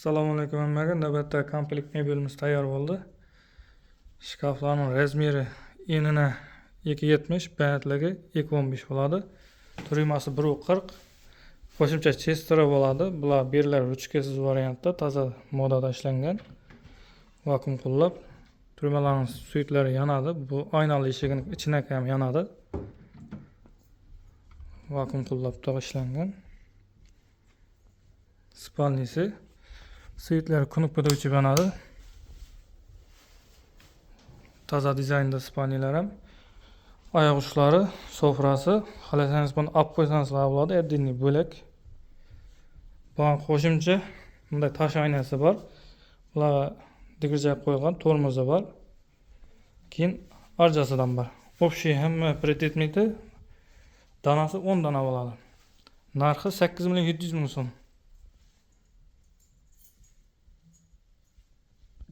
Assalomu alaykum hammaga. Navbatda komplekt mebelimiz tayyor bo'ldi. Shkaflarning razmeri enini 2,70, balandligi 2,15 bo'ladi. Turimasi 1,40. Qo'shimcha chesteri bo'ladi. Bular beriladi ruchkasiz variantda, toza modada ishlangan. Vakuum qo'llab. Turmalarning suyuklari yonadi. Bu oynali eshigining ichine ham yonadi. Vakuum qo'llab ishlangan. Спальный si svetlar knopkada o'chib yonadi. Toza dizaynda спальный lar ham. Oyoq uchlari, sofrasi, xohlasangiz buni olib qo'ysangizlar bo'ladi, отдельный bo'lak. Buga qo'shimcha bunday tosh oynasi bor. Bular digirjak qo'yilgan, tormozi bor. Keyin arjasidan bor. Общий hamma predmeti donasi 10 dona bo'ladi. Narxi 8 million 700 ming so'm.